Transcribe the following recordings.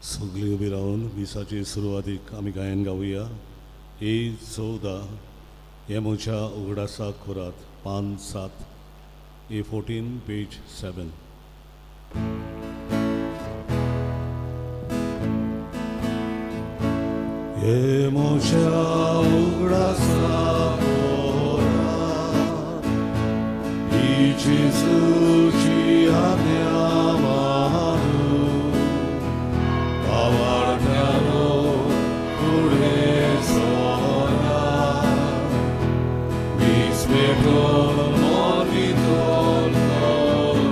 सगळीं उबी रावन मिसाचे सुरवातीक आमी गायन गावया. ए 14, हे म्हज्या उगडासाक कोरात, पान 7, A 14, page 7. हे म्हज्या उगडासाक कोरात, ही जेजूची आज्ञा मानून, भावार्थ्यानो फुडें सरात, वीज पेटोवन मन नितळ करून,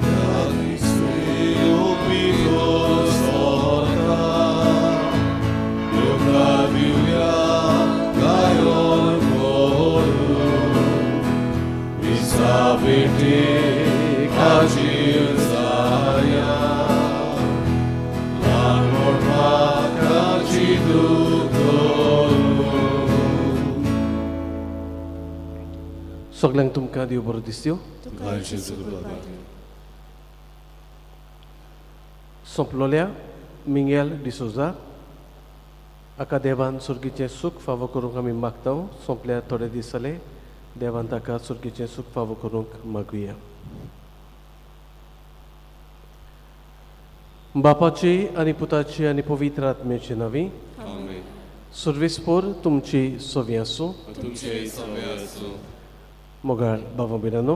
त्या क्रिस्ती भितर सरता, येवकार दिवया गायन करून, मिसा भेटेक हाजीर जाया, ल्हान व्हड पातकांची दूख धरून. सगल्यांक तुमकां देव बरो दिसत्यो. तुका जेजू कृपा दिवं. सोंपलोल्या मिंगेल डिसोजा हाका देवान सुर्गीचें सूख फावो करूंक आमी मागता. सोंपल्या थोडे दीस जाले. देवान ताका सुर्गीचें सूख फावो करूंक मागुया. बापाची आनी पुताची आनी पवित्र आत्म्याची नांवी. आमेन. सुर्विसपोर तुमची सोवी आसूं. तुमचे सवे आसूं. मोगाळ बाबा भयणांनो,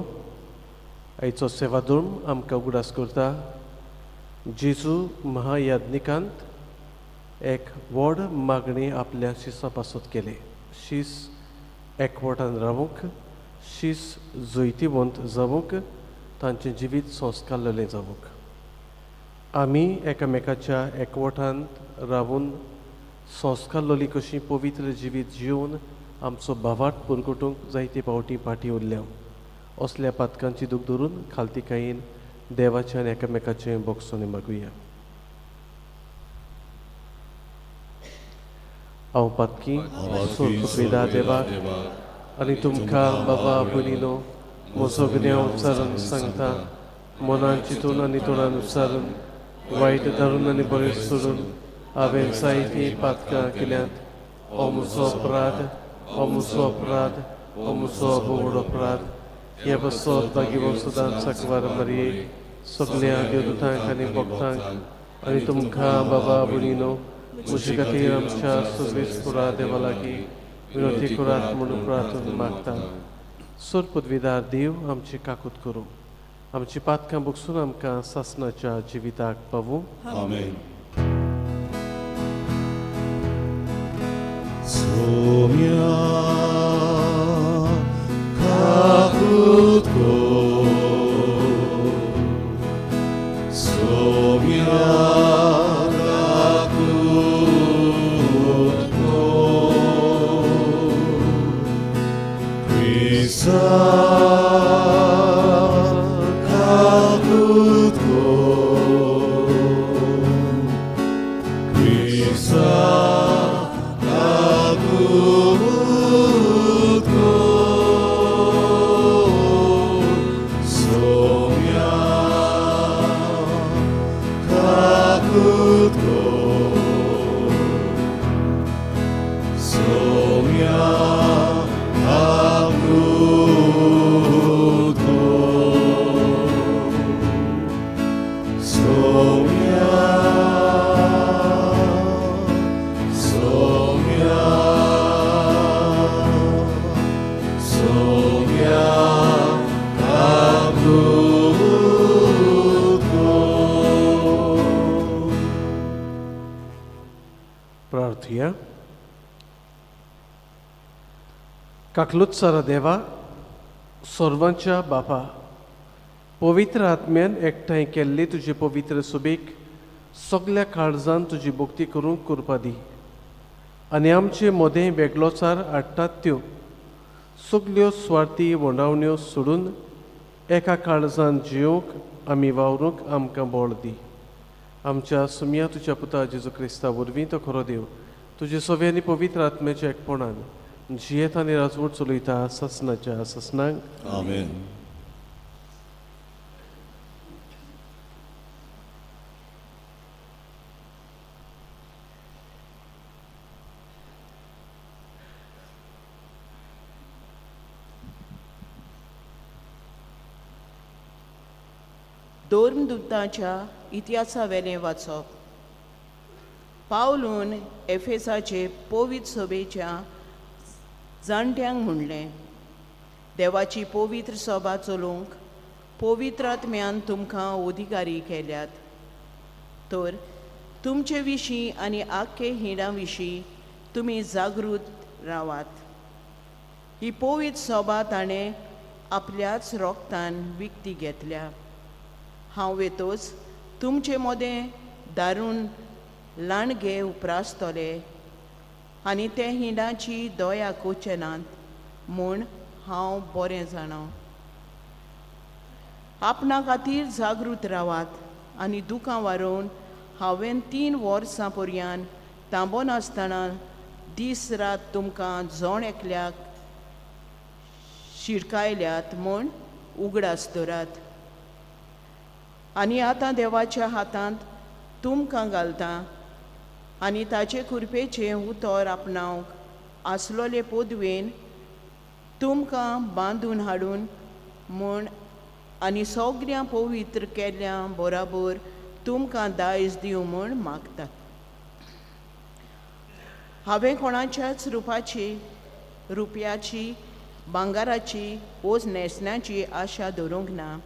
आयचो सेवाधर्म आमकां उगडास करता, जेजू महायाज्ञिकांत एक व्हड मागणी आपल्या शिसां पासत केली. शीस एकवटान रावूंक, शीस जैतिवंत जावूंक, तांचें जिवीत संस्कारलेलें जावूंक. आमी एकामेकाच्या एकवटांत रावून संस्कारलोली कशी पवित्र जिवीत जिवन आमचो भावार्थ पुरगुटूंक जायते फावटी फाटीं उरल्या. असल्या पातकांची दूख धरून खालतीकायेन देवाचें आनी एकामेकाचें भोगसणें मागुया. हांव पातकी सोदपिदा देवाक आनी तुमकां बाबा भयणीनो म्हजो गुन्यांव उच्चारून सांगता. मनान चिंतून आनी तोंडान उच्चारून, वायट धरून आनी बरें सोडून हांवें जायतीं पातकां केल्यांत. हो म्हजो अपराध, हो म्हजो अपराध, हो म्हजो व्हड अपराध. हे बसत बागीवो सदांच साकवार मारये, सगल्या देवदूतांक आनी भक्तांक आनी तुमकां बाबा भयणीनो म्हजे खातीर आमच्या सर्वेस्पुरा देवा लागीं विनवती करात म्हणून प्रार्थना मागता. सोर पदवीदार देव आमची काकूत करूं, आमची पातकां भोगसून आमकां सासणाच्या जिविताक पावूं. आमेन. सोम्या काकूत कर, सोम्या काकूत कर, क्रिस्ता काकूत कर, क्रिस्ता काकूत कर, सोम्या काकूत कर, सोम्या काकूत कर, सोम्या, सोम्या, सोम्या काकूत कर. प्रार्थुया. काकलुत्सरा देवा, सर्वांच्या बापा, पवित्र आत्म्यान एकठांय केल्ली तुजी पवित्र सुबेक सगल्या काळजान तुजी भक्ती करूंक करपा दी आनी आमचे मदें वेगळोचार हाडटात त्यो सगल्यो स्वार्थी वंडावण्यो सोडून एका काळजान जियोवंक आमी वावरूंक आमकां बळ दी. आमच्या सुमया तुज्या पुता जेजू क्रिस्ता वरवीं, तो खरो देव, तुजे सवे आनी पवित्र आत्म्याच्या एकपणान जियेत आनी राजवट चलयता सासनाच्या सासनाक. आमेन. धर्मदुताच्या इतिहासा वेलें वाचप. पावलून एफेसाचे पवित्र सभेच्या जाणट्यांक म्हणलें, देवाची पवित्र सभा चलोवंक पवित्र आत्म्यान तुमकां अधिकारी केल्यात, तर तुमचे विशीं आनी आख्खे हिंडां विशीं तुमी जागृत रावात. ही पवित्र सभा ताणें आपल्याच रोगतान विकती घेतल्या. हांव वेतोच तुमचे मदें दारून लांडगे उप्रासतले आनी ते हिंडाची दया करचे नात म्हूण हांव बरें जाणा. आपणा खातीर जागृत रावात आनी दुकां वारोवन हांवें 3 वर्सां पर्यान तांबो नासतना दीस रात तुमकां जण एकल्याक शिरकायल्यात म्हूण उगडास दवरात. आनी आतां देवाच्या हातांत तुमकां घालता आनी ताचे कृपेचें उतर आपणावंक आसलोले पदवेन तुमकां बांदून हाडून म्हूण आनी सगळ्यां पवित्र केल्ल्या बराबर तुमकां दायज दिवं म्हूण मागता. हांवें कोणाच्याच रुपाची, रुपयाची, भांगराची ओज न्हेसण्याची आशा धरूंक ना.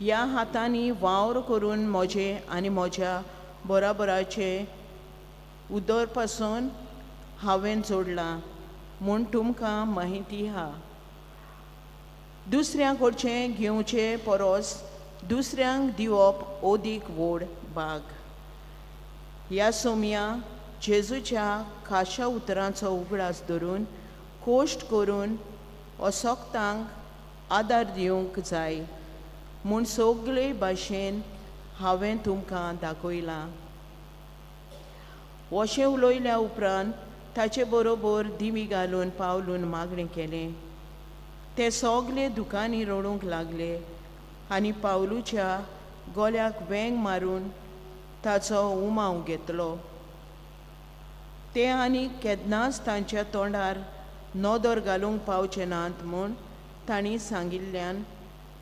ह्या हातांनी वावर करून म्हजें आनी म्हज्या बराबराचें उदर पासून हांवें जोडलां म्हूण तुमकां माहिती आहा. दुसऱ्यां कडचें घेवचे परस दुसऱ्यांक दिवप अदीक व्हड भाग. ह्या सोम्या जेजूच्या खाशा उतरांचो उगडास धरून कोश्ट करून असक्तांक आदार दिवंक जाय म्हूण सगळे भाशेन हांवें तुमकां दाखयलां. अशें उलयल्या उपरांत ताचे बरोबर दिमी घालून पावलून मागणें केलें. ते सगळे दुकांनी रडूंक लागले आनी पावलूच्या गोल्याक वेंग मारून ताचो उमाव घेतलो. ते आनी केन्नाच तांच्या तोंडार नदर घालूंक पावचे नात म्हूण तांणी सांगिल्ल्यान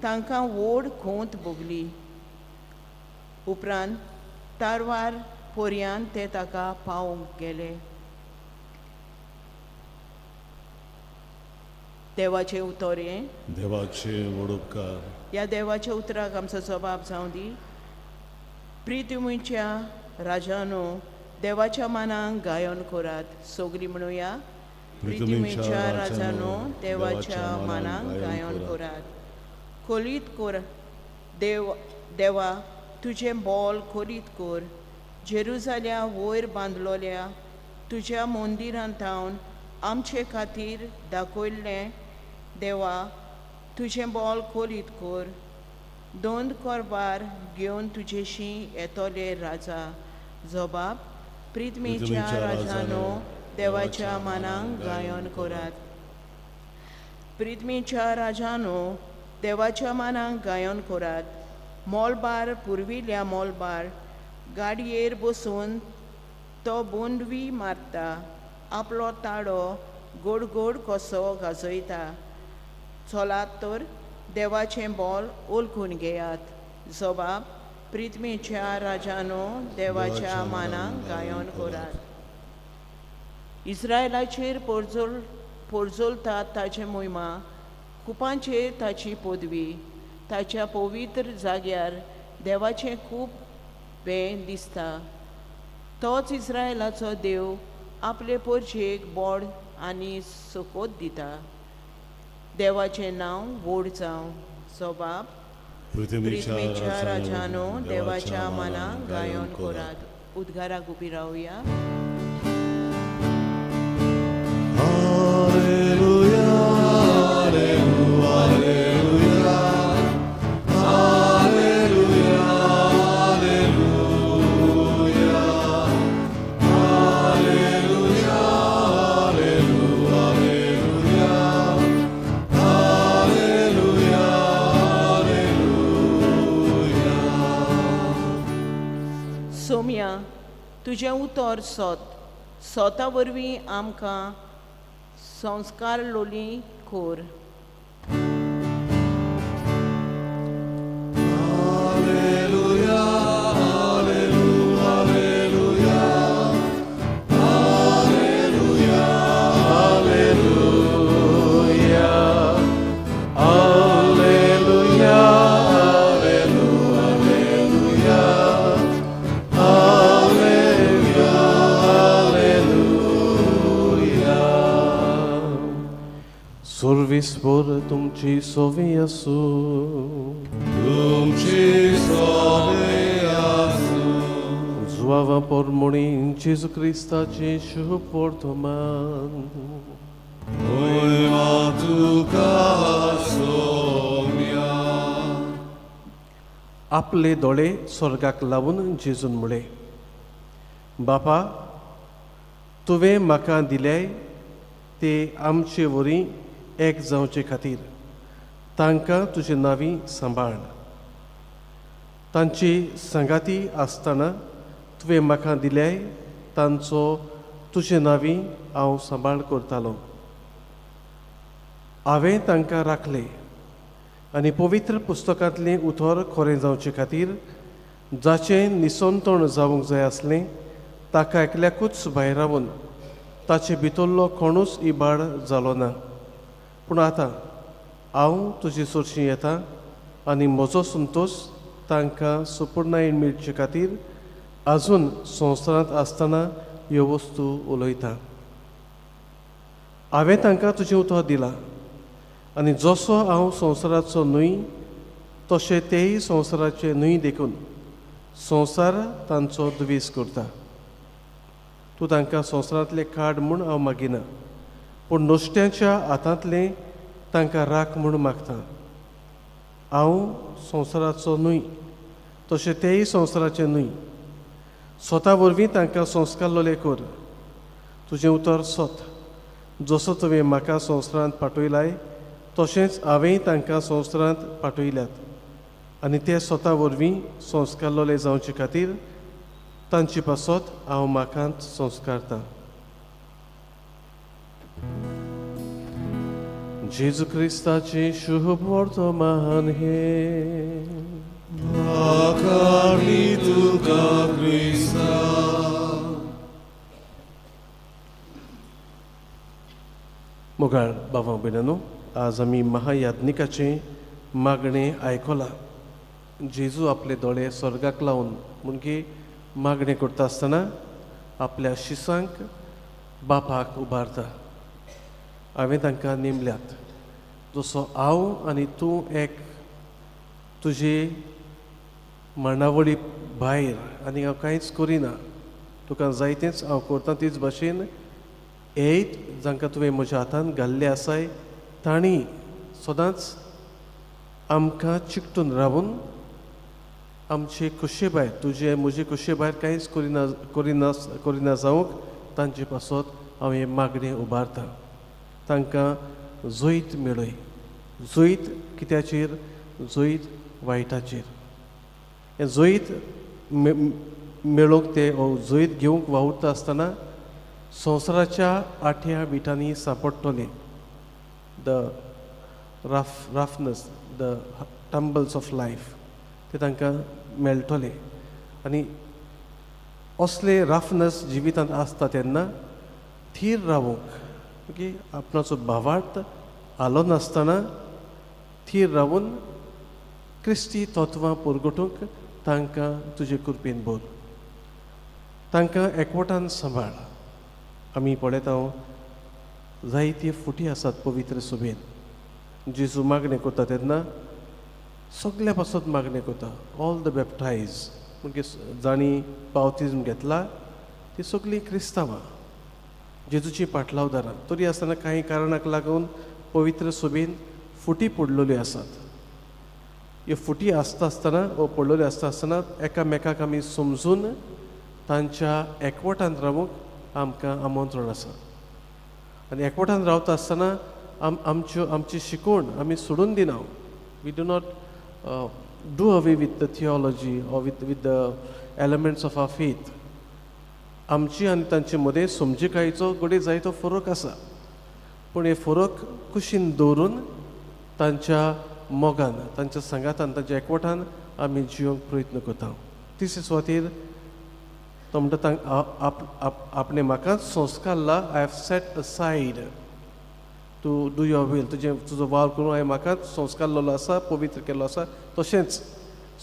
तांकां व्हड खोंत भोगली. उपरांत तारवार पोरयान ते ताका पावोवंक गेले. देवाचें उतर हें. देवाचे व्हड उपकार. ह्या देवाच्या उतराक आमचो जबाब जावं दी. प्रितुमीच्या राजानो, देवाच्या मानाक गायन करात. सगळीं म्हणुया, प्रितुमीच्या राजानो, देवाच्या मानाक गायन करात. खोलीत कर देव, देवा तुजें बोल खोलीत कर. जेरुजाल्या वयर बांदलोल्या तुज्या मंदिरांत थावन आमचे खातीर दाखयल्लें देवा तुजें बोल खोलीत कर. दोन कोरबार घेवन तुजेशी येतले राजा. जबाब, प्रितमीच्या राजानो, देवाच्या मानाक गायन करात. प्रितमीच्या राजानो, देवाच्या मानाक गायन करात. मोलबार पुर्विल्ल्या मोलबार गाडयेर बसून तो बोंडवी मारता, आपलो ताडो गोड गोड कसो गाजयता. चलात तर देवाचें बोल ओळखून घेयात. जबाब, प्रितमीच्या राजानो, देवाच्या मानाक गायन करात. इस्रायलाचेर पोरजोलतात ताचे मोहिमा, कुपांचेर ताची पदवी. ताच्या पवित्र जाग्यार देवाचें खूब बें दिसता. तोच इस्रायलाचो देव आपले पोरचेक बोड आनी सोकोत दिता. देवाचें नांव व्हड जावं. जबाब, प्रितमीच्या राजानो, देवाच्या मानाक गायन करात. उद्गाराक उबी रावया. Hallelujah, hallelujah, hallelujah, hallelujah, hallelujah, hallelujah, hallelujah. Somya, तुजें उतर सोत सोता वरवीं आमकां संस्कार लोली कोर. सर्वेस्पर तुमची सोवी आसूं. तुमची सोबे आसूं. जुआवा पोरमोणी जेजू क्रिस्ताचें शुभ वर्तमान. मोयमा तुका सोम्या. आपले दोळे स्वर्गाक लावून जेजून म्हळें, बापा, तुवें म्हाका दिल्याय ते आमचे वरी एक जावचे खातीर तांकां तुजे नांवी सांबाळ. तांची सांगाती आसतना तुवें म्हाका दिल्याय तांचो तुजे नांवी हांव सांबाळ करतालो. हांवें तांकां राखले आनी पवित्र पुस्तकांतलें उतर खरें जावचे खातीर जाचें निसंतण जावंक जाय आसलें ताका एकल्याकूच भायरावन ताचे भितरलो कोणूच इबाड जालो ना. पूण आतां हांव तुजे सरशीं येता आनी म्हजो संतोश तांकां सुपुर्णायेन मेळचे खातीर आजून संवसारांत आसतना ह्यो वस्तू उलयता. हांवें तांकां तुजें उतर दिलां आनी जसो हांव संवसाराचो न्हय तशें तेय संवसाराचे न्हय, देखून संवसार तांचो दुवेस करता. तूं तांकां संवसारांतले काड म्हूण हांव मागिना, पूण नुस्त्याच्या हातांतलें तांकां राख म्हूण मागता. हांव संवसाराचो न्हय तशें तेय संवसाराचे न्हय. स्वता वरवीं तांकां संस्कारलोले कर. तुजें उतर सत. जसो तुवें म्हाका संवसारांत पाठयलाय तशेंच हांवेंय तांकां संवसारांत पाठयल्यात आनी ते स्वता वरवीं संस्कारलोले जावचे खातीर तांचे पासत हांव म्हाकाच संस्कारतां. जेजू क्रिस्ताचें शुभ वर्तमान हें. आकारणी तुका क्रिस्ता. मोगाळ बाबा भयणांनो, आज आमी महायाज्ञिकाचें मागणें आयकलां. जेजू आपले दोळे स्वर्गाक लावन म्हणजे मागणें करता आसतना आपल्या शिसांक बापाक उबारता. हांवें तांकां नेमल्यात, जसो हांव आनी तूं एक, तुजे मांडावळी भायर आनी हांव कांयच करिना, तुका जायतेंच हांव करता, तीच भाशेन येयत जांकां तुवें म्हज्या हातान घाल्ले आसाय तांणी सदांच आमकां चिकटून रावून आमचे खोशये भायर, तुजे म्हजे खोशये भायर कांयच करिना करिना करिना जावंक तांचे पासत हांव हें मागणें उबारतां. तांकां जैत मेळय. जैत कित्याचेर? जैत वायटाचेर. हें जैत मेळोवंक ते जैत घेवंक वावुरता आसतना संवसाराच्या आठ्या विटांनी सांपडटले. The roughness, the tumbles of life ते तांकां मेळटले आनी असले रफनस जिवितांत आसता तेन्ना थीर रावूंक, ओके, आपणाचो भावार्थ हालनासतना थीर रावून क्रिस्ती तत्वां परगटूंक तांकां तुजे कृपेन भर. तांकां एकवटान सांबाळ. आमी पळयता जायते फुटी आसात पवित्र सभेन. जेजू मागणें करता तेन्ना सगल्या पासत मागणें करता. ऑल the बॅप्टायज म्हणजे जांणी बावतिज्म घेतला ती सगळीं क्रिस्तांवां, जेजूची पाटलावदारां. तरी आसतना कांय कारणाक लागून पवित्र सभेन फुटी पडलेल्यो आसात. ह्यो फुटी आसता आसतना वो पडलेल्यो आसता आसतना एकामेकाक आमी समजून तांच्या एकवटान रावूंक आमकां आमंत्रण आसा. आनी एकवटान रावता आसतना आमच्यो आमची शिकवण आमी सोडून दिना. We do not do away with the theology or with the elements of our faith. आमची आनी तांचे मदें समजिकायेचो घडये जायतो फरक आसा, पूण हे फरक कुशीन दवरून तांच्या मोगान, तांच्या सांगातान, तांच्या एकवटान आमी जियोंक प्रयत्न करता. तिसरे सुवातेर तो म्हणटा, आपणें म्हाकाच संस्कारला. I have set aside to do your will. तुजें तुजो वावर करून हांवें म्हाकाच संस्कारलेलो आसा, पवित्र केल्लो आसा. तशेंच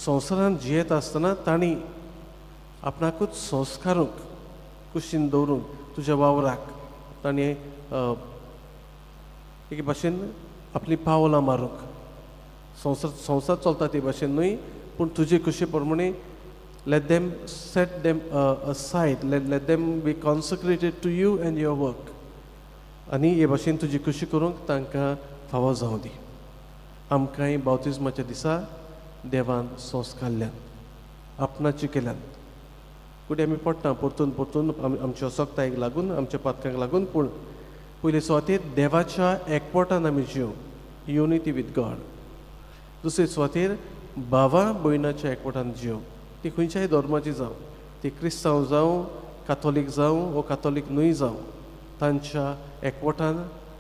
संवसारांत जियेता आसतना तांणी आपणाकूच संस्कारूंक कुशीन दवरूंक तुज्या वावराक ताणें एके भाशेन आपलीं पावलां मारूंक. संवसार संवसार चलता ते भाशेन न्हय, पूण तुजे खुशे प्रमाणे. Let them set them aside, let them be consecrated to you and your work. आनी हे भाशेन तुजी खुशी करूंक तांकां फावो जावं दी. आमकांय बावतिज्माच्या दिसा देवान संस्कारल्यान, आपणाची केल्यान. कुठे आमी पडटा परतून परतून आमच्या असक्तायेक लागून, आमच्या पातकांक लागून, पूण पयले सुवातेर देवाच्या एकवटान आमी जिव, युनिटी विथ गॉड. दुसरे सुवातेर भावा भयणाच्या एकवटान जिव. ती खंयच्याय धर्माची जावं, ती क्रिस्तांव जावं, काथोलीक जावं वो काथोलीक न्हय जावं, तांच्या एकवटान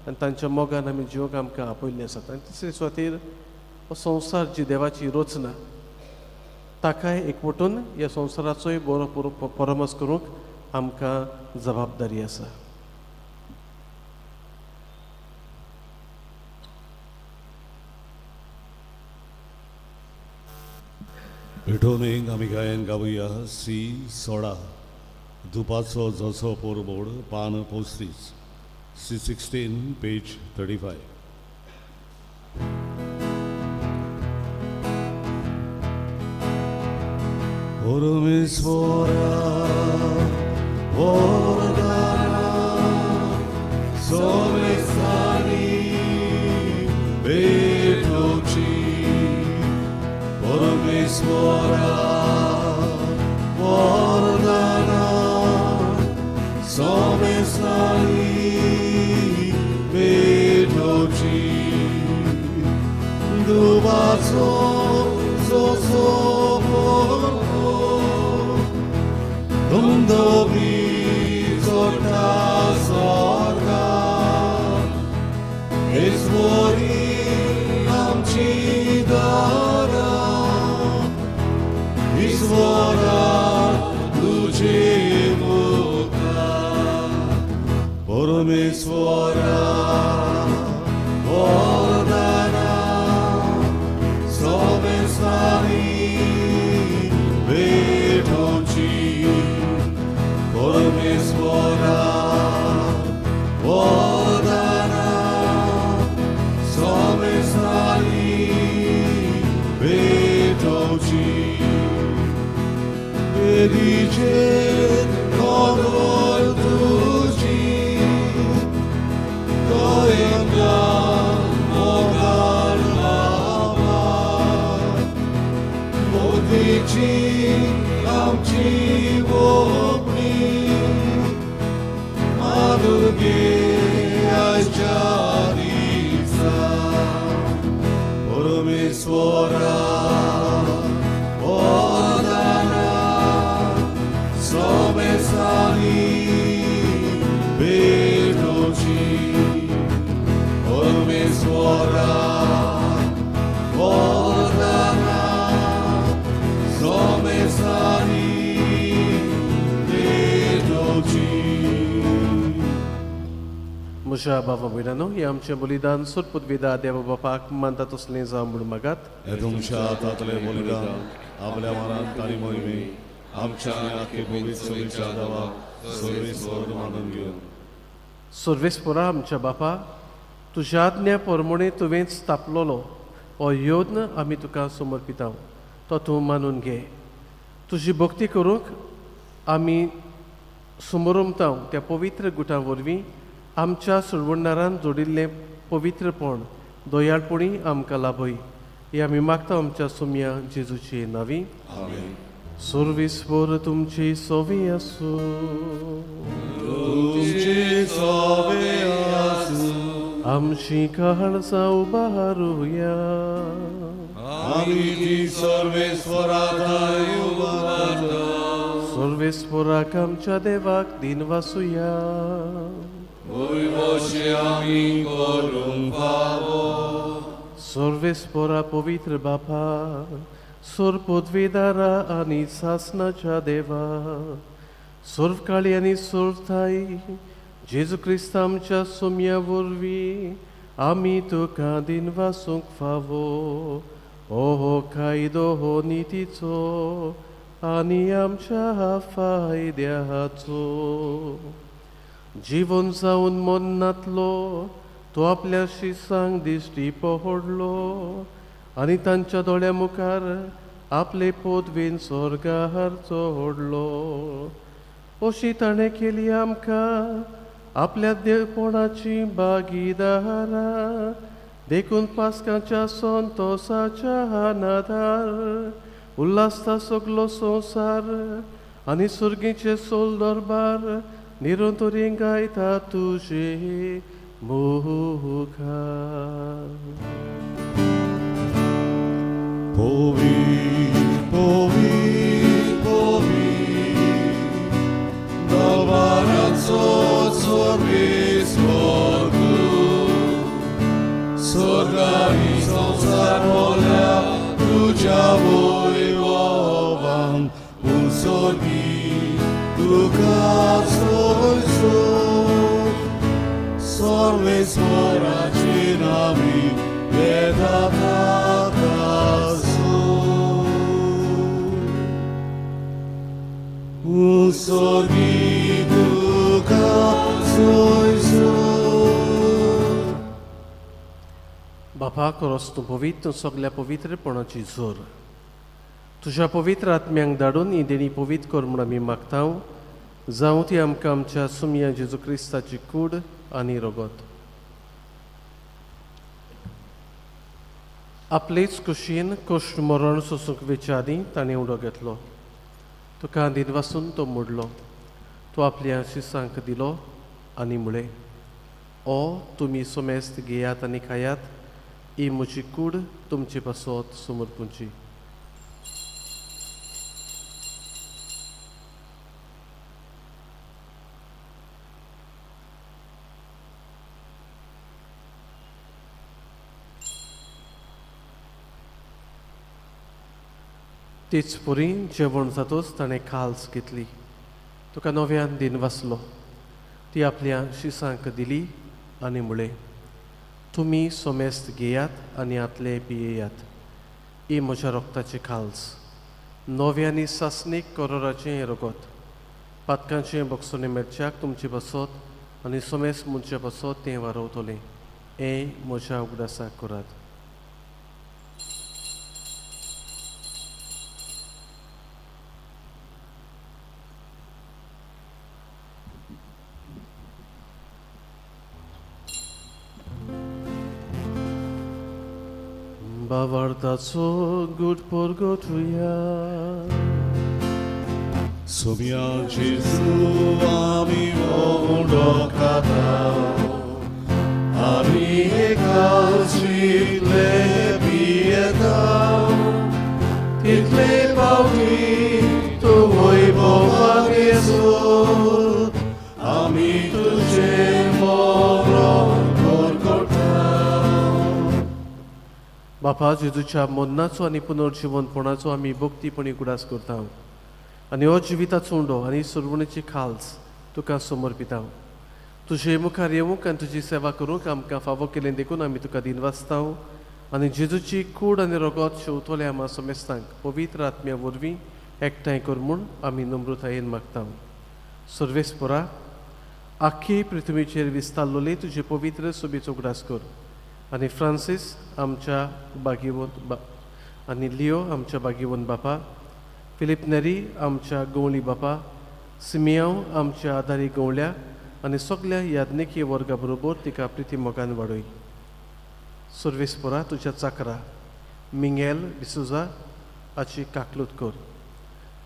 आनी तांच्या मोगान आमी जिवंक आमकां आपयल्लें आसात. आनी तिसरे सुवातेर हो संवसार जी देवाची रचना ताकाय एकवटून ह्या संवसाराचोय बरो परमस करूंक आमकां जबाबदारी आसा. भेटोवणेक आमी गायन गावया सी 16, धुपाचो जसो पोरबोड, पान 35, C 16, page 35. परमेश्वरा वरदाना समेस्तानी भेटोवची. परमेश्वरा वरदाना समेस्तानी भेटोवची. दुबाचो जसो धुंदोबी चोटा स्वर्गा ईश्वरी आमची दारा ईश्वरा तुझे मुखार. परमेश्वरा वरदाना समेस्तानी भेटोवची. परमेश्वरा वरदाना समेस्तानी भेटोवची. वेदीचेर नदर तुजी दयेंतल्यान मोगान बाबा मोदीची आमची वोपणी मागुगे आयच्या दिसा. परमेश्वरा वरदाना समेस्तानी भेटोवची. परमेश्वरा वरदाना समेस्तानी भेटोवची. म्हज्या बाबा भयणानो, हें आमचें बलिदान सोदपुदविदा देवा बापाक मानता तसलें जावं म्हूण मागात. हे तुमच्या हातांतले बलिदान आपल्या मनात तारी मोहिमे आमच्या आनी आख्खे पवित्र सभेच्या देवाक सर्वेस्वर मानून घेवन. सर्वेस्परा आमच्या बापा, तुज्या आज्ञा परमणे तुवें स्थापलोलो हो यत्न आमी तुका समर्पिताव, तो तूं मानून घे. तुजी भक्ती करूंक आमी समरमताव त्या पवित्र गुटां वरवीं आमच्या सुरवणारान जोडिल्लें पवित्रपण दयाळपणी आमकां लाभय, हे आमी मागता आमच्या सोम्या जेजूचे नांवी. आमेन. सर्वेस्पर तुमची सोवी आसूं. तुमची सोबे आसूं. आमची काळजां उबारुया. आमी ती सर्वेस्वरा थंय उबारता. सर्वेस्पराक आमच्या देवाक दिनवासुया. वयवशे आमी करूंक फावो. सर्वेस्परा पवित्र बापा, सोर पदवेदारा आनी सासनाच्या देवा, सर्वकाळी आनी सर्वथाय जेजू क्रिस्त आमच्या सोम्या वरवीं आमी तुका दिनवासूंक फावो. हो कायदो हो नितीचो आनी आमच्या फायद्याचो. जीवन जावन मन्नातलो तो आपल्या शिसांक दिश्टी पडलो आनी तांच्या दोळ्या मुखार आपले पोतवीन स्वर्गार चोडलो. अशी ताणें केली आमकां आपल्या देवपणाची भागीदारा, देखून पास्काच्या संतोसाच्या नादार उल्हासता सगलो संवसार आनी सुर्गीचे सोल दरबार निरंतरी गायता तुजे मुखार. पोवी पोवी पोवी दरबाराचो सर्वेस्पर तूं, स्वर्गारी संवसार भरल्या तुज्या वैभवान, उत्सर्गी तुका सोयसोत, सर्वेस्पराचे नामी येता ताकासून. उत्सर्गी तुका सोयसोत. बापा खरोच तूं पवित्र, सगल्या पवित्रपणाची जोर. तुज्या पवित्र आत्म्यांक धाडून ही देणी पवित्र कर म्हूण आमी मागता. जावं ती आमकां आमच्या सुमया जेजू क्रिस्ताची कूड आनी रगत. आपलेच कुशीन कश्ट मरण सोसूंक वेच्या आदीं ताणें उडो घेतलो. तुका दिनवासून तो मोडलो. तो आपल्या शिसांक दिलो आनी म्हळें, ओ तुमी सोमेस्त घेयात आनी खायात, ही म्हजी कूड तुमचे पासत समर्पूंची. तेच परी जेवण जातच ताणें खाल्स घेतली. तुका नव्यान दिन वाचलो. ती आपल्या शिसांक दिली आनी म्हळें, तुमी सोमेस्त घेयात आनी आतले पियेयात, ही म्हज्या रोगताची खाल्स, नव्यानी सासणीक करोराचें हें रगत, पातकांचें बक्षणें मेळच्याक तुमचे पासत आनी सोमेस्त मनशा पासत तें वारवतलें. हें म्हज्या उगडासाक करात. बावार्थाचो गुड परगटुया. सोम्या जेजू आमी उडो खाता, आमी एकाच पियेता, तितले पावटी तूं वैभवान येसोत, आमी तुजें मरण करता. बापा जेजूच्या मरणाचो आनी पुनर्जिवनपणाचो आमी भक्तीपणी उगडास करता आनी हो जिविताचो उंडो आनी सुरवणेची खाल्स तुका समर्पिता. तुजे मुखार येवंक आनी तुजी सेवा करूंक आमकां फावो केलें देखून आमी तुका दिनवासता आनी जेजूची कूड आनी रगत शेवतले आमा समेस्तांक पवित्र आत्म्या वरवीं एकठांय कर म्हूण आमी नम्रतायेन मागता. सर्वेस्परा आख्खी पृथ्वीचेर विस्तारलोले तुजे पवित्र सोबीचो उगडास कर आनी फ्रांसीस आमच्या बागीवंत आनी लियो आमच्या बागीवंत बापा, फिलीप नेरी आमच्या गवळी बापा, सिमियांव आमच्या आदारी गवळ्या आनी सगल्या याज्ञिकी वर्गा बरोबर तिका प्रिती मोगान वाडय. सर्वेस्परा तुज्या चाकरा मिंगेल डिसुजा हाची काकलूत कर.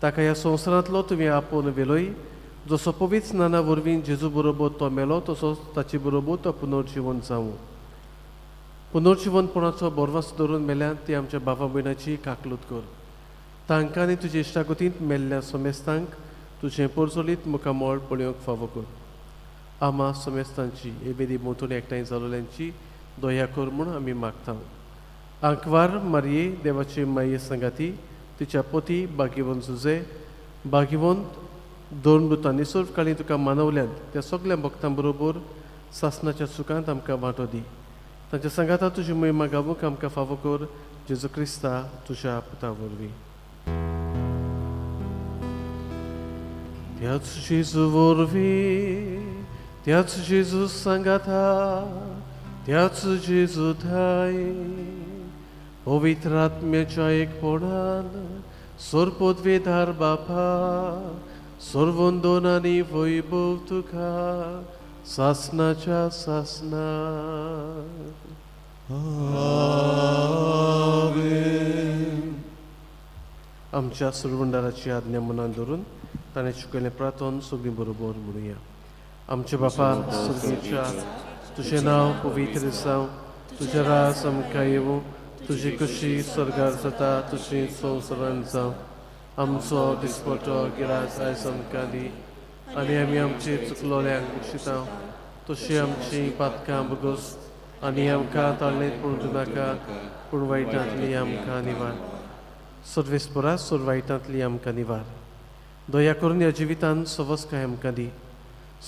ताका ह्या संवसारांतलो तुवें आपोवन व्हेलोय, जसो पवित्र स्नाना वरवीं जेजू बरोबर तो मेलो तसोच ताचे बरोबर तो पुनर्जिवन जावं. पुनर्जिवनपणाचो बोरवास धरून मेल्यान ती आमच्या बाबा भयणाची काकलूत कर. तांकां आनी तुजे इश्टागतींत मेल्ल्या समेस्तांक तुजें पोरचोलीत मुखामळ पळोवंक फावो कर. आमा समेस्तांची हे वेदी भोंवतणी एकठांय जालोल्यांची दया कर म्हूण आमी मागता. आंकवार मारये देवाचे माये संगाती तिच्या पोती बागीवंत सुजे बागीवंत दोन मृतांनी सर्व काळी तुका मानवल्यांत त्या सगल्या भक्तां बरोबर सासनाच्या सुखांत आमकां वांटो दी. तांच्या सांगाता तुजी महिमा गावूंक आमकां फावो कर, जेजू क्रिस्ता तुज्या पुता वरवीं. त्याच जेजू वरवीं, त्याच जेजू सांगाता, त्याच जेजू थाय पवित्र आत्म्याच्या एकपणान सोरपोदवेधार बापा सर्वंदोन आनी वैभव तुका सासनाच्या सासना. आमच्या सुरवंडाराची आज्ञा मनान धरून ताणें शिकयलें प्रार्थन सगळीं बरोबर म्हणुया. आमचे बापा सुर्गीच्या, तुजें नांव पवित्र जावं, तुजें राज आमकां येवं, तुजी खुशी स्वर्गार जाता तशी संवसारांत जावं. आमचो दिसपटो गिरास आयज आमकां दी आनी आमी आमची चुकलोल्यांक बक्षिता तशी आमची पातकां बगोस आनी आमकां ताळणेंत पडूं नाका पूण वायटांतली आमकां निवार. सर्वेस्परा सोर वायटांतली आमकां निवार. दया करून ह्या जिवितान सवस्काय आमकां दी.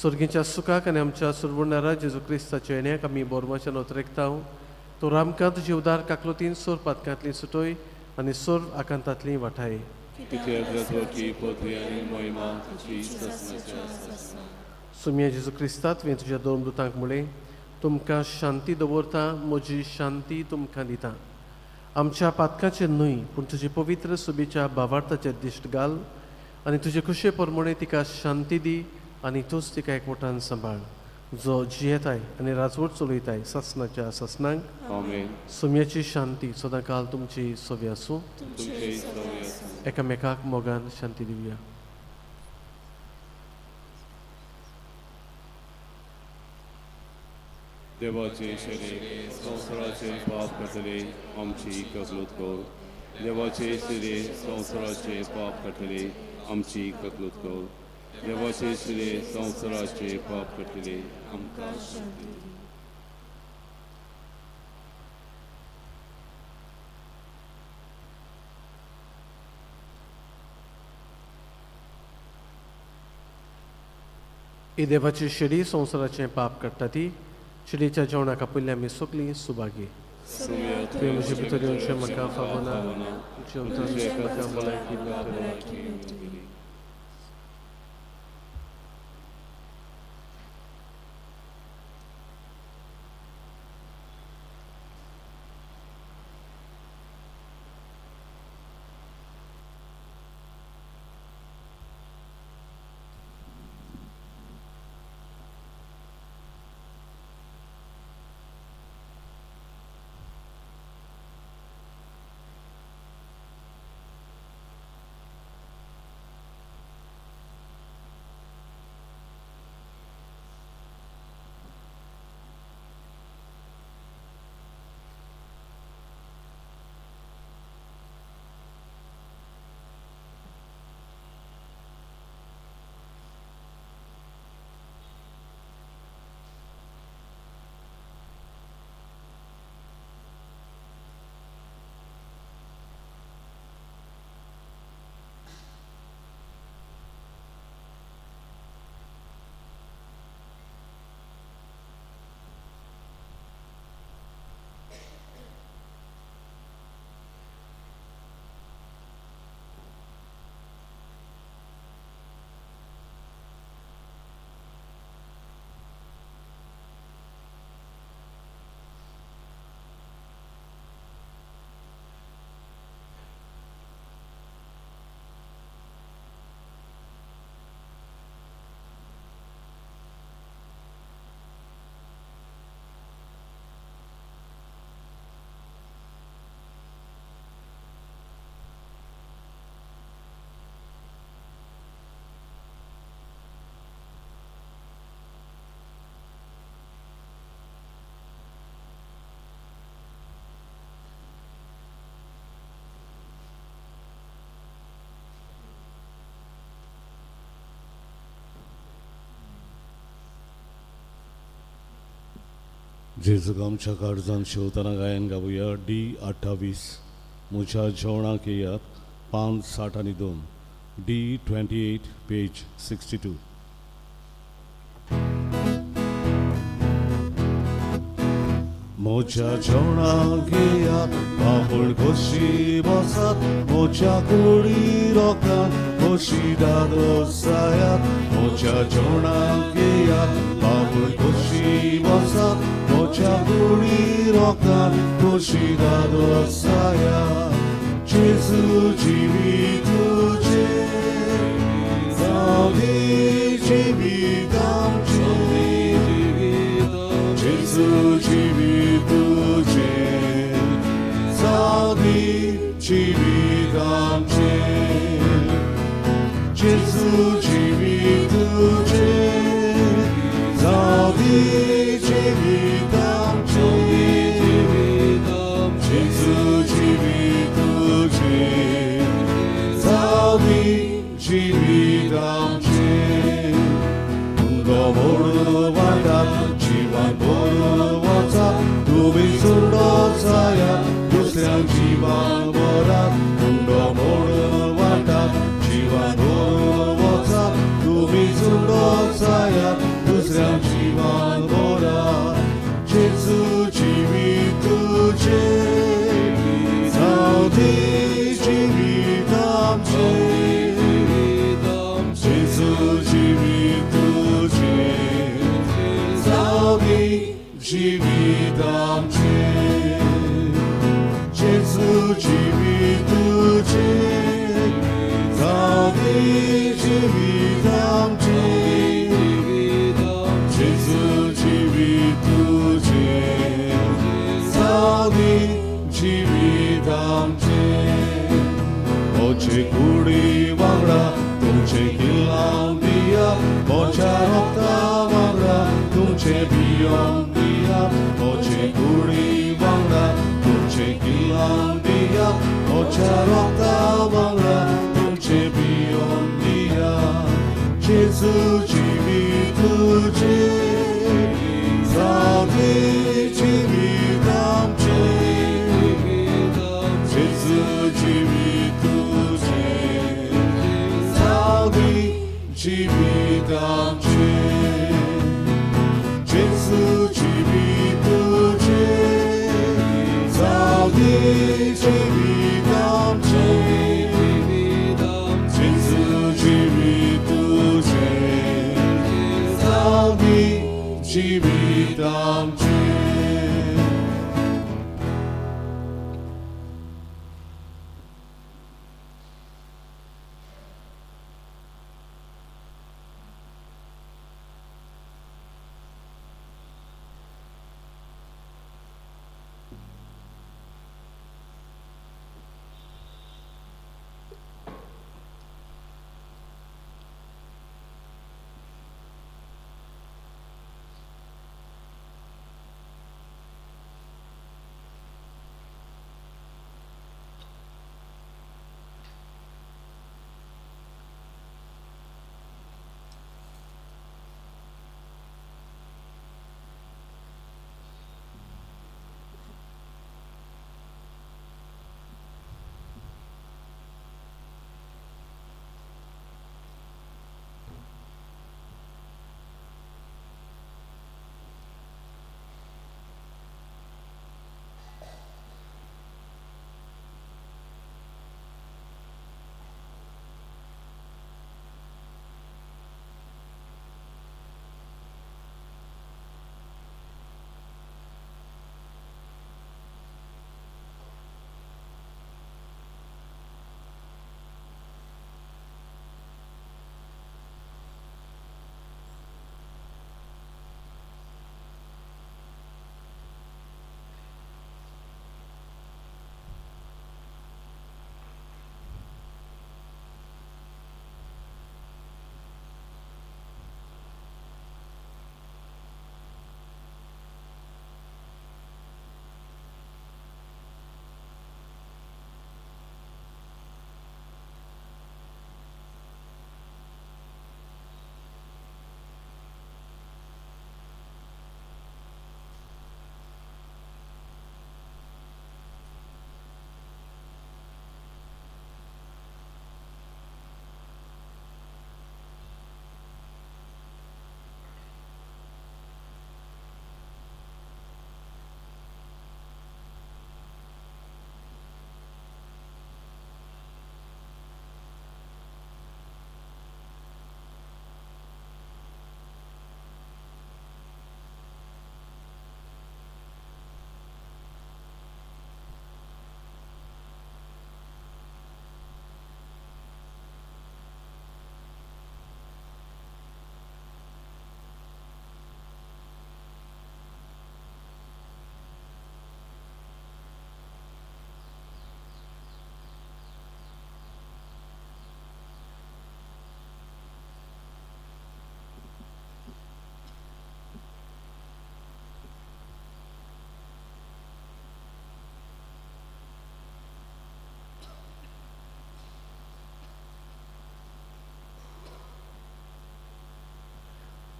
सर्गीच्या सुखाक आनी आमच्या सुरवणारा जेजू क्रिस्ताच्या येण्याक आमी बोरमाच्यान ओतरेकता. तर आमकां तुजी उदार काकलोतीन सोर पातकांतली सुटोय आनी सोर आकांतांतली वाठाय. सुम्या जेजू क्रिस्ता, तुवें तुज्या दोन दुतांक म्हळें, तुमकां शांती दवरता, म्हजी शांती तुमकां दिता. आमच्या पातकाचेर न्हय पूण तुजे पवित्र सुबेच्या भावार्थाचेर दिश्ट घाल आनी तुजे खुशे प्रमाणे तिका शांती दी आनी तूंच तिका एकवटान सांबाळ, जो जियेताय आनी राजवट चलयताय सासनाच्या सासनांक. सुम्याची शांती सदांकाल तुमची सवी आसूं. एकामेकाक मोगान शांती दिवया. देवाचे शरीर संवसाराचे पाप करतले आमची ककलूत कर. देवाचे शरीर संवसाराचे पाप करतले आमची ककलूत कर. देवाचे शरीर संवसाराचे पाप करतले आमकां शांती दी. ही देवाची शेडी संवसाराचें पाप काडटा ती शेडीच्या जेवणाक आपयल्ली आमी सगळीं सुभागी. तुवें म्हजे भितर येवचें म्हाका फावना, तुमचे म्हाका भलायकी मेळटली. जेजूक आमच्या काळजान शेवतना गायन गावया. डी 28 म्हज्या जेवणाक येयात 5 60 आनी 2. डी 28 पेज 62. म्हज्या जेवणाक येयात आपूण खोशी बसात, म्हज्या कुडी रोखान खोशी दादोसायात. म्हज्या जेवणाक येयात आपूण खोशी बसात, म्हज्या कुडी खोशी दादोसाया जेजू जिवीत तुजें जावं दी जिवीत आमचें जेजू जिवीत तुजें जावं दी जिवीत आमचें जेजू जिवीत तुजें जावं दी जिवीत आमचें जेजू जिवीत तुजें जावं दी जिवीत आमचें उंडो मोडून वाटा जिवान भरून वचा तुमी सुंडो जाया दुसऱ्यांक जिवान भरात उंडो मोडून वाटा जिवान भरून वचा तुमी सुंडो जाया दुसऱ्यांक जिवान भरात जेजू जिवीत तुजें जावं दी जिवीत आमचें जेजू जिवीत तुजें जावं दी जिवीत आमचें जेजू जिवीत तुजें जावं दी जिवीत आमचें जेजू जिवीत तुजें जावं दी जिवीत आमचें मोचे कुडी वांगडा तुमचें किल्लांव दिया मोच्या रोगता वांगडा तुमचें बियोन दिया मोचे कुडी वांगडा तुमचें किल्लांव दिया मोच्या रोगता वांगडा तुमचें बियोन दिया जेजू जिवीत तुजें जावं दी जिवीत आमचें जेजू जिवीत तुजें जावं दी जिवीत आमचें जेजू जिवीत तुजें जावं दी जिवीत आमचें जेजू जिवीत तुजें जावं दी जिवीत आमचें.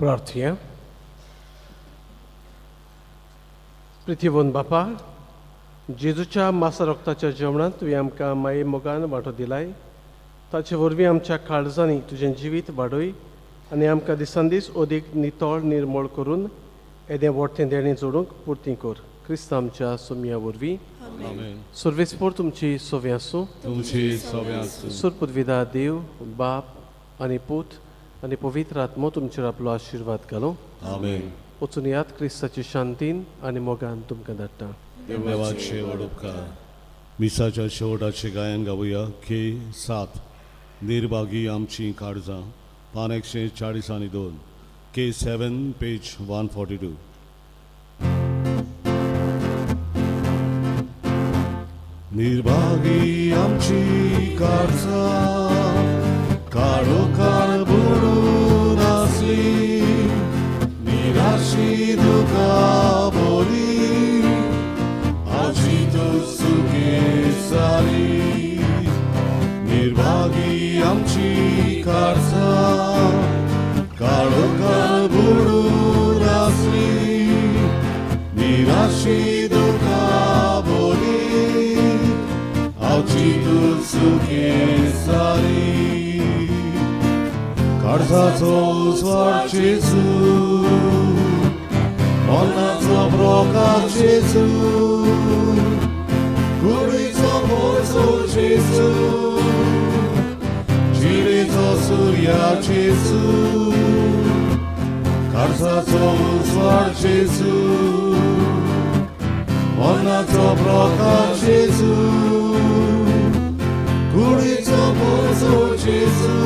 प्रार्थया. पृथ्वीवन बापा, जेजूच्या मासा रक्ताच्या जेवणांत तुवें आमकां माये मोगान वांटो दिलाय. ताचे वरवीं आमच्या काळजांनी तुजें जिवीत वाडय आनी आमकां दिसान दीस अदीक नितळ निर्मळ करून येदें व्हडतें देणें जोडूंक पुर्ती कर, क्रिस्त आमच्या सोमया वरवीं. आमेन. सर्वेस्पोर तुमची सोवी आसूं. तुमची सव्या आसूं. सुरपुदविदा देव बाप आनी पूत आनी पवित्र आत्मो तुमचेर आपलो आशिर्वाद घालूं. आमेन. वचून यात, क्रिस्ताची शांतीन आनी मोगान तुमकां धाडटा. देवाचे व्हड उपकार. मिसाच्या शेवटाचे गायन गावया के 7, निर्भागी आमची काळजां, पान 142, के 7, पेज 142. निर्भागी आमची काळजां, काळोखार बुडून आसली, निराशी दुखा बोली, आजी तूं सुखे सारी. निर्भागी आमची काळजां, काळोखार बुडून आसली, निराशी दुखा बोली, आजी तूं सुखे सारी. काळजाचो उजवाड जेजू, मनाचो प्रकाश जेजू, कुडीचो पोसो जेजू, जिणेचो सुर्या जेजू. काळजाचो उजवाड जेजू, मनाचो प्रकाश जेजू, कुडीचो पोसो जेजू,